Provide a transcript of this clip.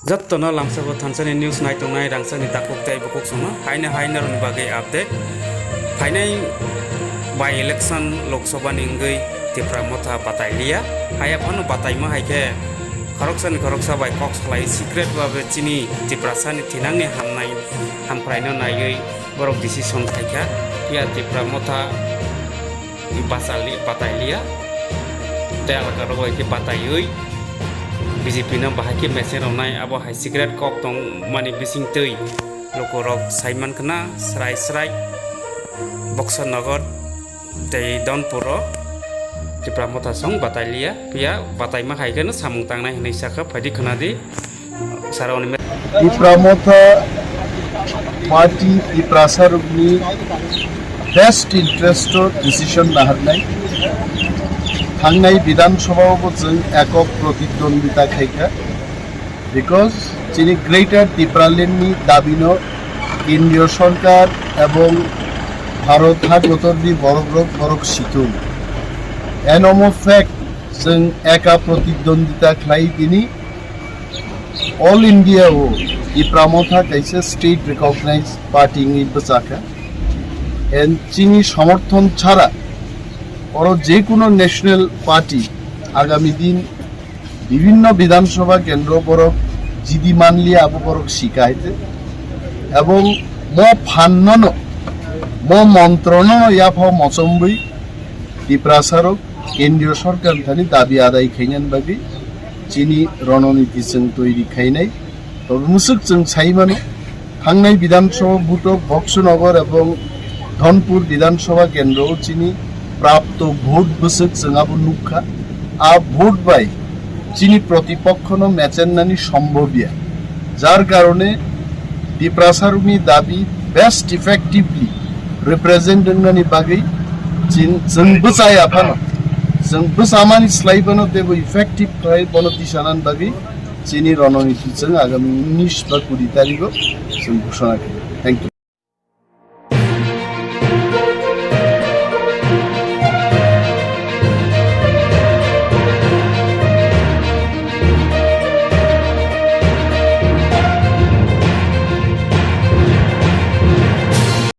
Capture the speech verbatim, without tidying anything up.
Jottono lamsabo thansani news naitongnai rangchakni takhuk tei bukhuk songno haino haino rwni bagwi update. Phainai by election Lok Sabha ni wngwi Tipra Motha batai liya. Haiya phano bataima hai khe khoroksani khoroksa bai kok salai secret babe chini Tiprasani thinangni hamnai hamkhraino naiwi borok decision khaikha. Phiya Tipra Motha basali batai liya. Tei alaka rok bai khe bataiwi B J P no bahai khe message rwnai abo hai secret kok tong mani bising twi lukurok sai mankha na srai srai Boxer Nagar tei Donpuro Tipra Motha song batai liya. Phiya bataima hai khe no samung tangnai hinwi sakha phaidi khwnadi. Sara oni me- Tipra Motha party Tiprasa rokni best interest o decision naharnai. Thangnai Bidhan Sabha o bo chwng ekok protidwandita khaikha. Because chini Greater Tipraland ni dabi no Kendriya Sorkar ebong Bharat ha kotor ni borok rok borok situng. Eno mo fact chwng eka protidwandita khlai tini All India o Tipra Motha kaisa state recognized party wngwi bwchakha. And chini somorthon chara oro je kuno national party agami din bibhinno Bidhan Sabha kendro borok jidi manliya abo borok sika haite. Ebong mo phannono, mo montrono yaphao mochomwi Tiprasarok Kendriya Sorkar thani dabi adai khainani bagwi chini rononiti chwng toiri khainai. Tobe mwswk chwng sai mano, thangnai Bidhan Sabha vote o Boxonagar ebong Dhonpur Bidhan Sabha kendro o chini prapto vote bwswk chwng abo nukha. A vote bai chini protipokhono mechennani sombhob ya. Jar karone Tiprasarokni dabi best effectively represent wngnani bagwi chin-, chwng bwchaya phano, chwng bwchamani slai bono teibo effective khlai bono tisanani bagwi chini rononiti chwng agami unis ba kuri tarigo chwng ghoshona khlai. Thank you.